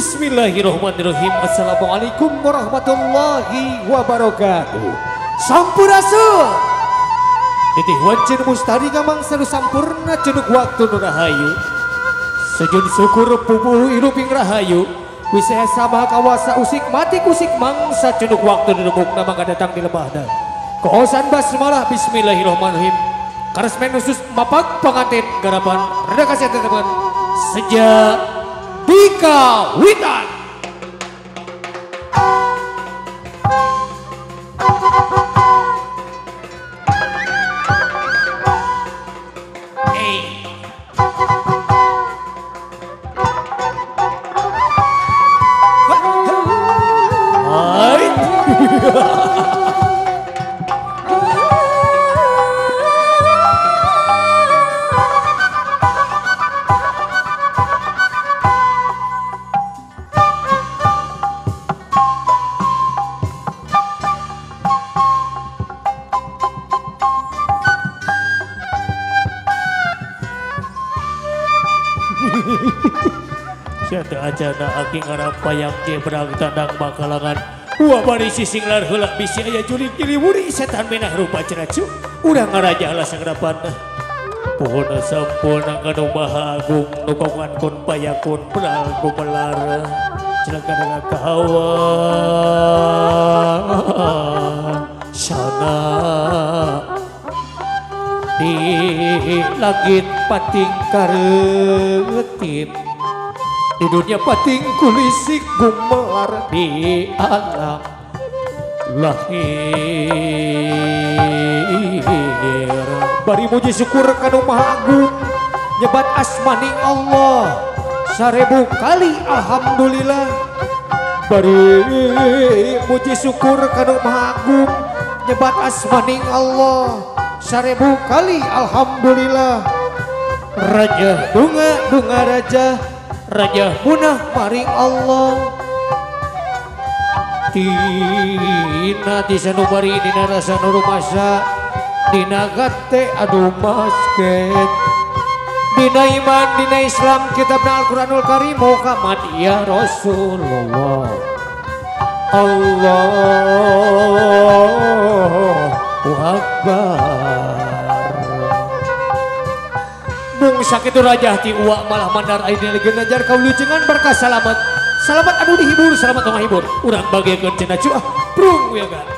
Bismillahirrahmanirrahim. Assalamualaikum warahmatullahi wabarakatuh. Sampurasun. Titih wancin mustari gamang seru sampurna cenuk waktu nu rahayu. Sujud syukur pupuhu hiruping rahayu. Wisaya sabah kawasa usik mati kusik mangsa cenuk waktu nu mukna mangga datang di lebahna. Kohosan basmalah bismillahirrahmanirrahim. Karesmen khusus mapak pengantin garapan reda kasih teman sejak Dikawitan. Acana aki ngarampayang jebrang tandang bakalangan wa bari sisinglar heula bisi aya jurig nyiliwuri setan menah rupa ceracu urang ngaraja lah sangrapan pohona sampurna kanu maha agung nu kagungan kun payakun peral gumelar celaka kahawa sana di langit pating kareutip di dunia pating kulisik gumelar di alam lahir. Bari muji syukur kanu maha agung nyebat asmaning Allah 1000 kali alhamdulillah. Bari muji syukur kanu maha agung nyebat asmaning Allah 1000 kali alhamdulillah. Raja dunga dunga raja raja munah maring Allah. Tina tisanubari dina rasa nurumasa dina gate adu basket dina iman dina Islam kitabna Al-Quranul Karim Muhammad ya Rasulullah. Allahu Akbar. Bung sakitu raja ti uak malah mandar ayeuna lagi ngajar kaulujengan berkah salamat. Salamat anu dihibur, salamat anu ngahibur. Urang bagiekeun cenah cuah prung we ga.